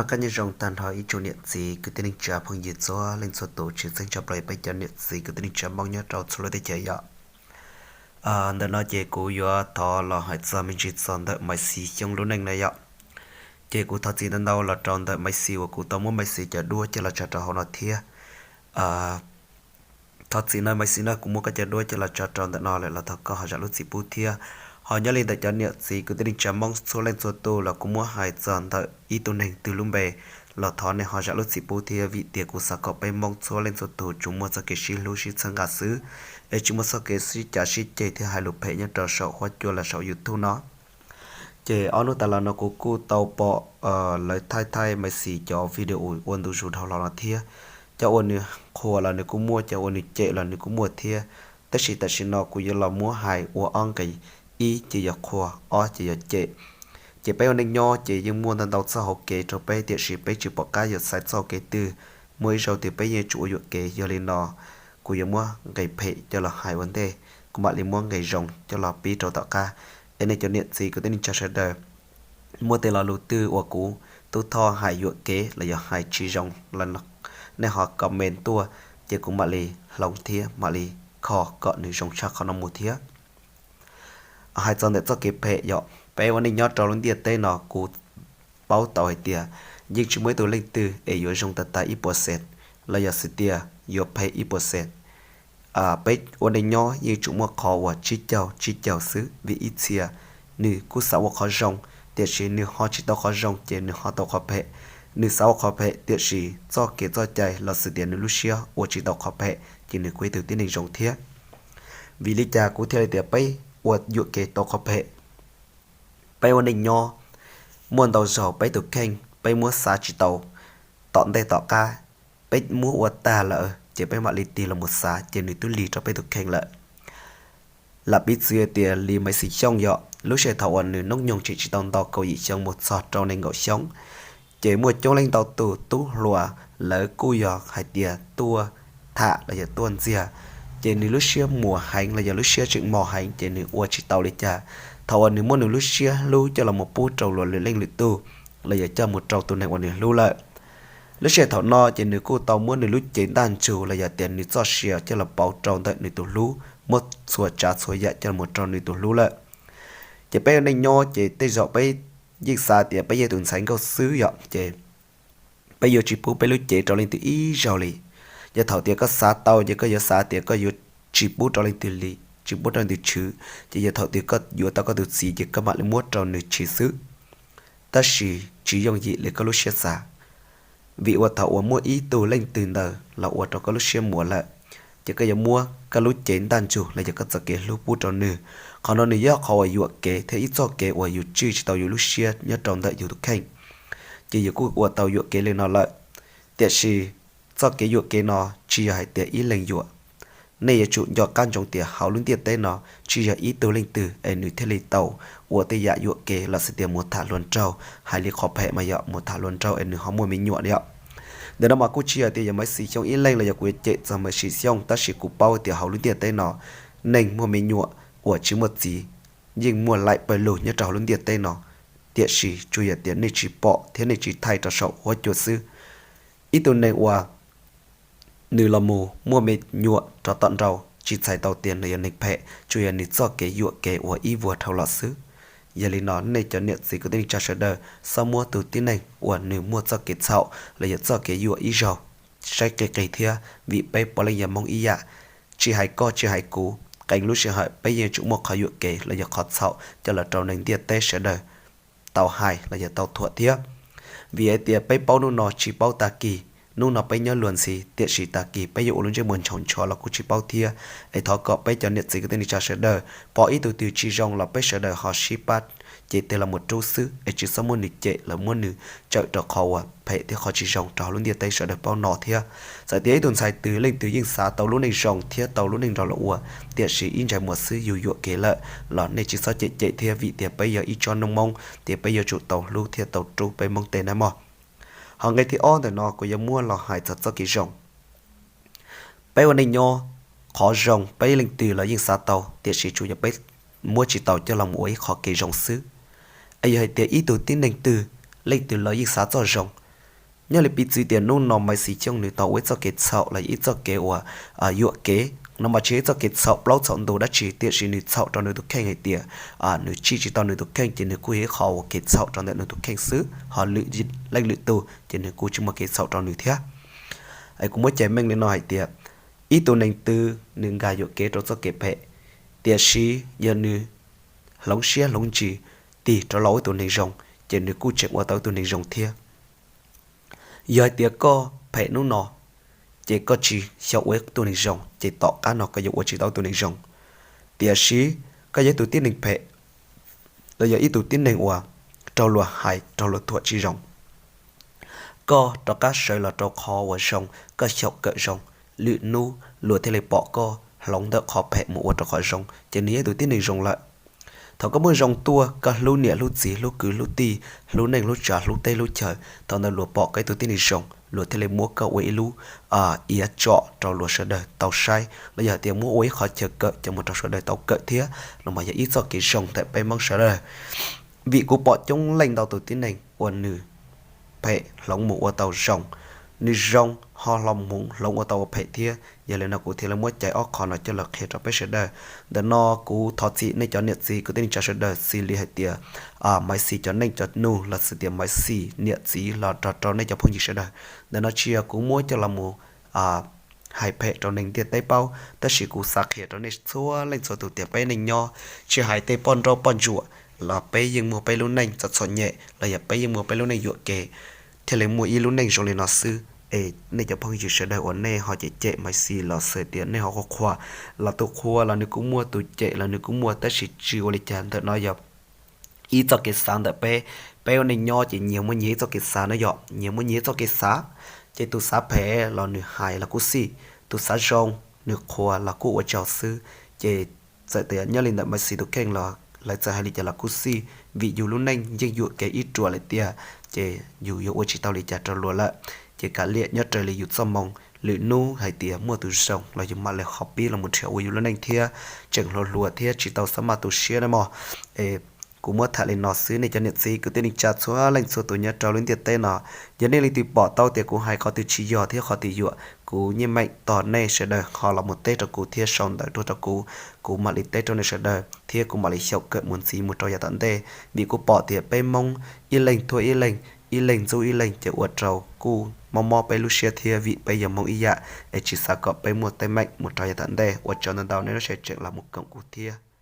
Nyob zoo tag nrho ib tsoom niam txiv kwv tij neej tsa phooj ywg txhua leej txhua tus, tshwj xeeb tshaj plaws peb cov niam txiv kwv tij neej tsa Hmoob nyob rau txhua lub teb chaws yom. Ntawm no ces kuv yuav thov los hais txog me ntsis txog ntawm Maiv Xis Xyooj lub neej na yom. Ces kuv thov txim ntau ntau los rau ntawm Maiv Xis uas kuv tau muab Maiv Xis cov duab coj los tso rau hauv no thiab. Thov txim no Maiv Xis no, kuv muab koj cov duab coj los tso rau ntawm no lawm los thov koj ho zam lub txim pub thiab. Ho nyob li ntawm cov niam txiv kwv tij neej tsa Hmoob txhua leej txhua tus los kuv muab hais txog ntawm ib tug neeg twg lub npe los thov nej ho zam lub txim pub thiab, vim tias kuv xav kom peb Hmoob txhua leej txhua tus tsuas muaj txoj kev sib hlub sib txhawb nqa xwb, es tsis muaj txoj kev sib cav sib ceg thiab hais lus phem nyob rau saum huab cua los saum YouTube no. Ces ob hnub tas los no kuv kuj tau pom lawv thaij thaij Maiv Xis cov video ua ntu zus dhau los no thiab. Cov uas nws qhuas los nws kuj muaj, cov uas nws cem los nws kuj muaj thiab. Tab sis tam sim no kuv yuav los muab hais ua ob nqe, ib ces yog qhuas, ob ces yog cem. Ces peb ua neej nyob ces yeej muaj ntau ntau txoj hauv kev rau peb, tiam sis peb tsis pom qab yuav xaiv txoj hauv kev twg. Muaj ib zaug tias peb yeej tsum ua yuam kev, yog li no kuv yuav muab nqe phem coj los hais ua ntej, kuv mam li muab nqe zoo coj los pib rau tom qab. Es nej cov niam txiv kwv tij neej tsa sawv daws, muaj tej lo lus twg uas kuv Tub Thoj hais yuam kev los yog hais tsis zoo los nej ho comment tuaj, ces kuv mam li hloov thiab mam li kho kom nws zoo tshaj qhov no mus thiab. Hais txog ntawm txoj kev phem yom, peb ua neej nyob rau lub ntiaj teb no kuv paub tau hais tias yeej tsis muaj ib tug leej twg es yuav zoo tas tas ib puas xees, los yog xwb tias yuav phem ib puas xees. Peb ua neej nyob yeej tsum muaj qhov uas tsib caug tsib caug xwb, vim ib txhia nws kuj xav ua qhov zoo, tiam sis nws ho tsis tau qhov zoo ces nws ho tau qhov phem. Nws xav ua qhov phem tiam sis txoj kev txoj cai los xwm tias nws lub siab ua tsis tau qhov phem ces nws kuj ib tug tib neeg zoo thiab. Vim li cas kuv thiaj li tias peb ua yuam kev tau qhov phem? Peb ua neej nyob, muaj ntau zaug peb tus kheej peb muab xav tsis tau tom ntej tom qab, peb muab ua tag lawm ces peb mam li tig los mus xav ces nws twb lig rau peb tus kheej lawm. Lam piv txwv tias li Maiv Xis Xyooj yom, lub sij hawm thaum uas nws hnub nyoog tseem tsis tau ntau kaum yim xyoo mus txog rau nees nkaum xyoo, ces muaj coob leej ntau tus tub hluas lawv kuj yog hais tias tuaj tham los yog tuaj ntxias, ces nws lub siab muag heev los yog lub siab tseem mos heev ces nws ua tsis tau li cas. Thaum uas nws muab nws lub siab hlub coj los mus pub rau luag lwm leej lwm tug los yog coj mus rau tus neeg uas nws hlub lawm, lub sij hawm thaum no ces nws kuj tau muab nws lub cev ntaj ntsug los yog tias nws txoj sia coj los pauv rau ntawm nws tus hlub, muab txhua tsav txhua yam coj los mus rau nws tus hlub lawm. Ces peb ua neej nyob ces tej zaum peb yeej xav tias peb yog tus ntxhais nkauj xwb yom, ces peb yuav tsis pub peb lub cev rau leej twg ib zaug li. Yog thaum tias koj xav tau ces koj yuav xav tias koj yuav tsis pub rau leej twg li, tsis pub rau leej twg tshwm, ces yog thaum tias koj yuav tau koj tus txiv ces koj mam li muab rau nws tshwm xwb. Tab sis tsis yooj yim li koj lub siab xav, vim uas thaum uas muaj ib tug leej twg ntawd los ua rau koj lub siab muag lawm, ces koj yuav muab koj lub cev ntaj ntsug los yog koj txoj kev hlub pub rau nws. Qhov no nws yog qhov uas yuam kev thiab ib txoj kev uas yus tswj tsis tau yus lub siab nyob rau ntawm yus tus kheej, ces yus kuj ua tau yuam kev li no lawm. Tiam sis txoj kev yuam kev no tsis yog hais tias ib leeg yuam. Nej yuav tsum nco qab ntsoov tias hauv lub ntiaj teb no tsis yog ib tug leej twg es nws thiaj li tau ua tej yam yuam kev los xwm tias mus tham hluas nraug, hais li qhov phem mas yog mus tham hluas nraug es nws ho muaj me nyuam yom. Ntawm no mas kuj tsis yog tias yog Maiv Xis Xyooj ib leeg los yog kuv yuav cem txog Maiv Xis Xyooj, tab sis kuv paub tias hauv lub ntiaj teb no neeg muaj me nyuam uas tsis muaj txiv yeej muaj laim pawg lug nyob rau hauv lub ntiaj teb no, tiam sis tsuas yog tias nej tsis pom thiab nej tsis thaij rau saum huab cua xwb. Ib tug neeg uas nws los mus muaj me nyuam rov tom nraud tsis txhais tau tias nws yog neeg phem, tsuas yog nws txoj kev yuam kev uas ib vuag dhau los xwb. Yog li no nej cov niam txiv kwv tij neej tsa sawv daws, txhob muab tus tib neeg uas nws muaj txoj kev txhaum los yog txoj kev yuam ib zaug saib qis qis thiab, vim peb puav leej yog Hmoob ib yam. Tsis hais koj tsis hais kuv, qee lub sij hawm peb yeej tsum muaj qhov yuam kev los yog qhov txhaum coj los rau neeg ntiaj teb sawv daws tau hais los yog tau thuam thiab. Vim hais tias peb paub hnub no tsis paub tag kis, hnub no peb nyob luag ntxhi tiam sis tag kis peb yuav ua lub ntsej muag ntshaus ntsho los kuj tsis paub thiab. Es thov kom peb cov niam txiv kwv tij neej tsa sawv daws, pom ib tug twg tsis zoo los peb sawv daws ho sib pab ces tig los mus rub xwb, es tsis txhob muab nws cem los muab nws tsawm rau qhov uas phem thiab qhov tsis zoo rau hauv lub ntiaj teb sawv daws paub no thiab. Txawm tias ib tug ntxhais twg leej twg yeej xav tau lub neej zoo thiab tau lub neej nrog luag ua, tiam sis ib ntsais muag xwb yus yuam kev lawm los nej tsis txhob cem cem thiab, vim tias peb yog ib tsob noob Hmoob ces peb yuav tsum tau hlub thiab tau rub peb Hmoob tej nawb mog. Ho nqe thib ob ntawm no kuv yuav muab los hais txog txoj kev zoo. Peb ua neej nyob, qhov zoo peb leej twg los yeej xav tau, tiam sis tsuas yog peb muab tsis tau coj los ua ib qho kev zoo xwb. Es yog hais tias ib tug tib neeg twg, leej twg los yeej xav txoj zoo, Nyob li piv txwv tias hnub no Maiv Xis Xyooj nws tau ua ib txoj kev txhaum los yog ib txoj kev uas yuam kev no mas tsis yog ib txoj kev txhaum plaub txhaum ntug dab tsi, tiam sis nws txhaum rau nws tus kheej hais tias nws tsim tsis tau nws tus kheej, ces nws kuj yog ib qho ua kev txhaum rau ntawm nws tus kheej xwb, ho lwm leej lwm tus ces nws kuj tsis muaj kev txhaum rau nws thiab. Es kuv muab cais meej li no hais tias ib tug neeg twg nws nkag yuam kev rau txoj kev phem, tiam sis yog nws hloov siab hloov ntsis tig rov los ua ib tug neeg zoo, ces nws kuj tseem ua tau ib tug neeg zoo thiab. Yog hais tias koj phem hnub no, ces koj tsis xyaum ua ib tug neeg zoo, ces tom qab no koj yuav ua tsis tau ib tug neeg zoo. Tiam sis koj yog ib tug tib neeg phem, los yog ib tug tib neeg uas raug luag hais raug luag thuam tsis zoo, koj rov qab sawv los rau qhov uas zoo, koj xyaum kawm zoo, lwm hnub luag thiaj li pom koj hloov ntawm qhov phem mus ua rau qhov zoo, ces nws yog ib tug tib neeg zoo lawm. Thaum koj muaj zoo tuaj, koj hlub niam hlub txiv, hlub kwv hlub tij, hlub neej hlub tsav, hlub teb hlub chaw, thaum ntawd luag pom koj ib tug tib neeg zoo, luag thiaj li muab koj ua ib lub iav tsom rau luag sawv daws tau saib, los yog hais tias muab ua ib qhov chaw kawm coj mus rau sawv daws tau kawm thiab, los mas yog ib txoj kev zoo ntawm peb Hmoob sawv daws. Vim kuv pom coob leej ntau tus tib neeg uas nws phem hloov mus ua tau zoo, nws zoo ho hloov mus hloov ua tau ua phem thiab. Yog li no kuv thiaj li muab cais ob qho no coj los qhia rau peb sawv daws. Ntawm no kuv thov txim nej cov niam txiv kwv tij neej tsa sawv daws, xws li hais tias Maiv Xis cov neej cov nug los xws tias Maiv Xis niam txiv los nrog rau nej cov phooj ywg sawv daws. Ntawm no tsis yog kuv muab coj los mus hais phem rau neeg ntiaj teb paub, tab sis kuv xav qhia rau nej txhua leej txhua tus tias peb neej nyob, tsis hais tej poj nrauj poj ntsuam los peb yeej muaj peb lub neej txom txom nyem los yog peb yeej muaj peb lub neej yuam kev, thiaj li muaj ib lub neej zoo li no xwb. Es nej cov phooj ywg sawv daws uas nej ho cem cem Maiv Xis los xws tias nej ho qhuas qhuas, los tus qhuas los nws kuj muaj, tus cem los nws kuj muaj, tab sis tsis ua li cas, ntawm no yog ib txoj kev xav ntawm peb. Peb ua neej nyob ces nyias muaj nyias ib txoj kev xav no, yog nyias muaj nyias ib txoj kev xav. Ces tus xav phem los nws hais los kuj xij, tus xav zoo nws qhuas los kuj ua tsaug xwb. Ces txawm tias nyob li ntawm Maiv Xis tus kheej los lawv txawm hais li cas los kuj xij, vim yus lub neej yeej yuam kev ib ruam lawm tiag, ces yus yuav ua tsis tau li cas rau luag lawm. Ces kav liam nyob raws li yus txoj moo, lwm hnub hais tias muaj tus zoo los yus mam li ho pib los mus nrhiav ua yus lub neej thiab, tseem hluas hluas thiab tsis tau xab maj tu siab nawb mog. Es kuv muab tham li no xwb, nej cov niam txiv kwv tij neej tsa txhua leej txhua tus nyob rau lub ntiaj teb no, yog nej leej twg pom tau tias kuv hais qhov twg tsis yog thiab qhov twg yuam, kuv yeej meem tos nej sawv daws ho los mus teb rau kuv thiab sau ntawv tuaj rau kuv, kuv mam li teb rau nej sawv daws thiab kuv mam li xyaum kawm mus ntxiv mus rau yav tom ntej. Vim kuv pom tias peb Hmoob ib leeg thuam ib leeg, ib leeg ntxub ib leeg ces ua rau kuj mob mob peb lub siab thiab, vim peb yog Hmoob ib yam, es tsis xav kom peb muaj teeb meem mus rau yav tom ntej. Ua tsaug ntau ntau nej lub sij hawm tseem los mus koom kuv thiab.